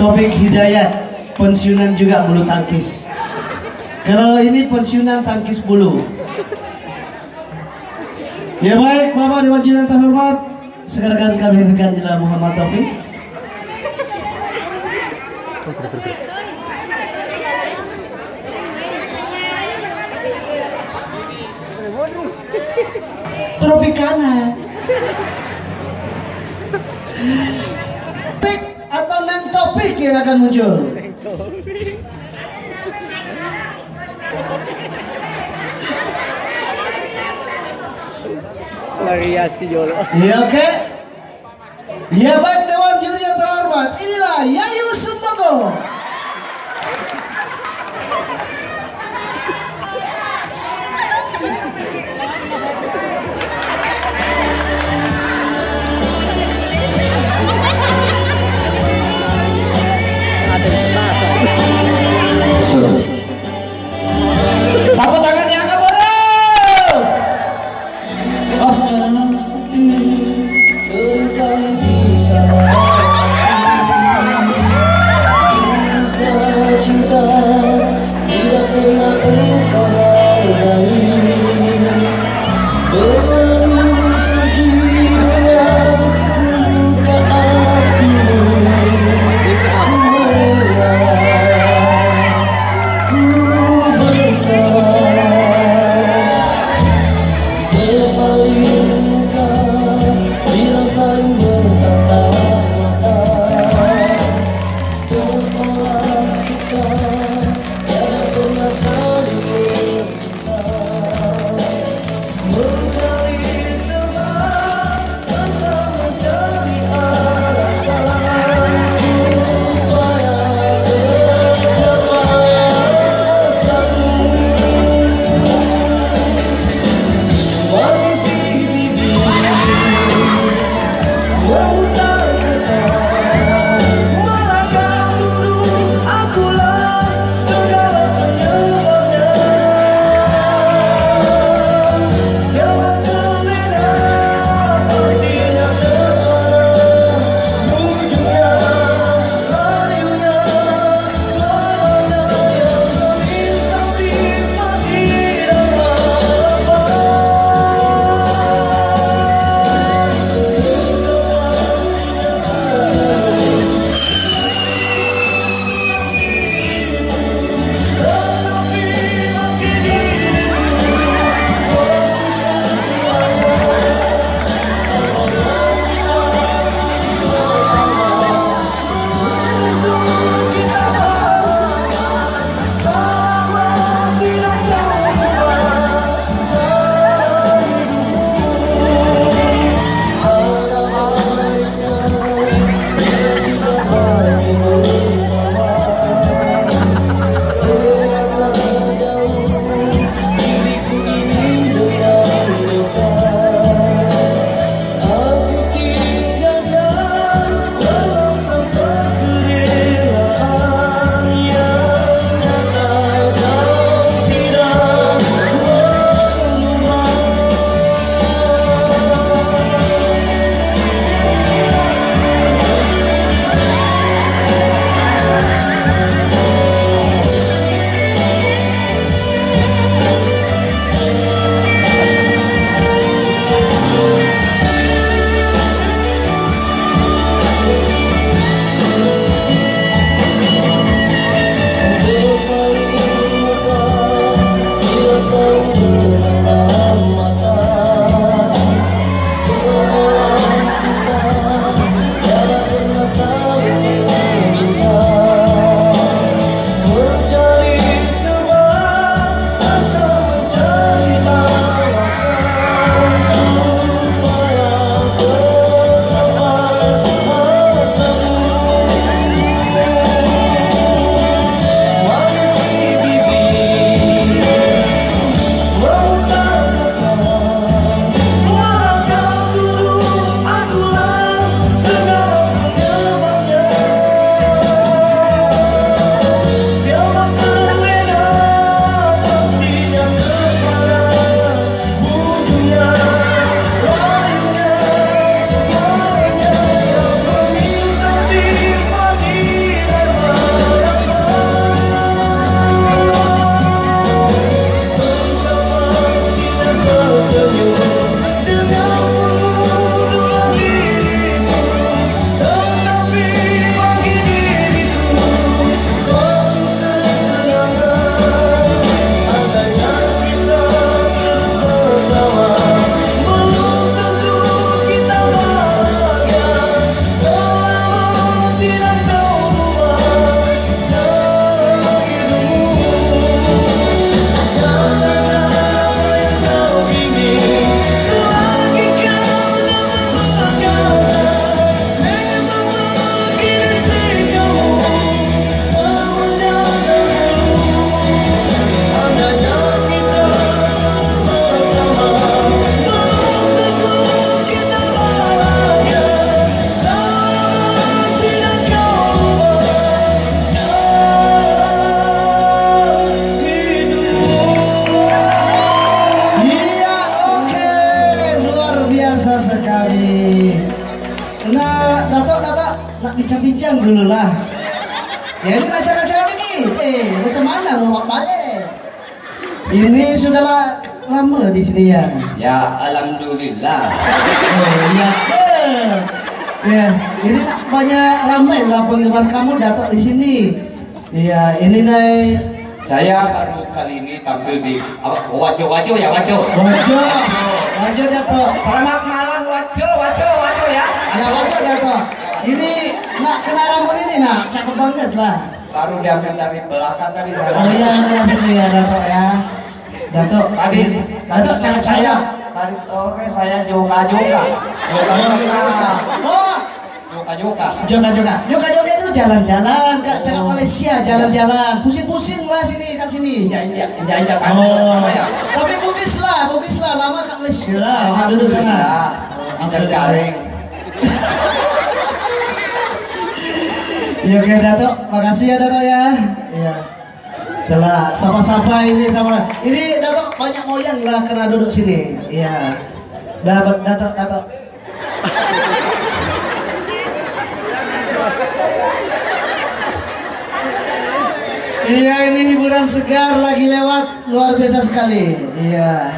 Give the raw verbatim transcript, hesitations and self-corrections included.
Taufik Hidayat, pensiunan juga bulu tangkis. Kalau ini pensiunan tangkis bulu. Ya baik, Bapak Dewan Juri yang terhormat, segerakan kami hadirkan ila Muhammad Taufik. Tropicana. Pik atau Neng Topik yang akan muncul. Variasi jolo. Iya, oke. Ya, baik, Dewan Juri yang terhormat, inilah Yayu Sumbogo. Tepuk tangan yang ke bawah. Nak bincang-bincang dulu lah. Ya, ini acara-acara lagi. Eh, macam mana mau balik? Ini sudah la-, lama di sini ya? Ya, alhamdulillah. Oh, iya ke? Ya, ini nak banyak ramai lah penggemar kamu datang di sini. Iya, ini naik. Saya baru kali ini tampil di apa? Wajo, Wajo ya, Wajo. Wajo. Wajo. Wajo, Dato. Selamat malam, Wajo, Wajo, Wajo ya. Ya, Wajo, Dato. Ini nak kena rambut ini, nak, cakep banget lah. Baru diambil dari belakang tadi saya. Oh iya, kena situ ya, Dato ya. Dato. Tadi, Dato, tadi cara saya, saya, tadi sore saya joga-joga. Joga-joga. Oh, joga-joga. Oh, joga-joga. Joga-joga. Joga-joga itu jalan-jalan, Kak. Cakap Malaysia, jalan-jalan. Pusing-pusing lah sini, Kak, sini. Injak-injak, injak-injak kaki. Oh. Apa ya? Tapi Bugis lah, Bugis lah. Lama Kak Malaysia lah. Kak duduk sana. Alhamdulillah. Injak garing. Ya, oke, Datuk. Makasih ya, Datuk, ya. Iya. Telah sapa-sapa ini sama. Ini, Datuk, banyak moyang lah kena duduk sini. Iya. Dapat, Datuk, Datuk. Iya, ini hiburan segar lagi lewat, luar biasa sekali. Iya.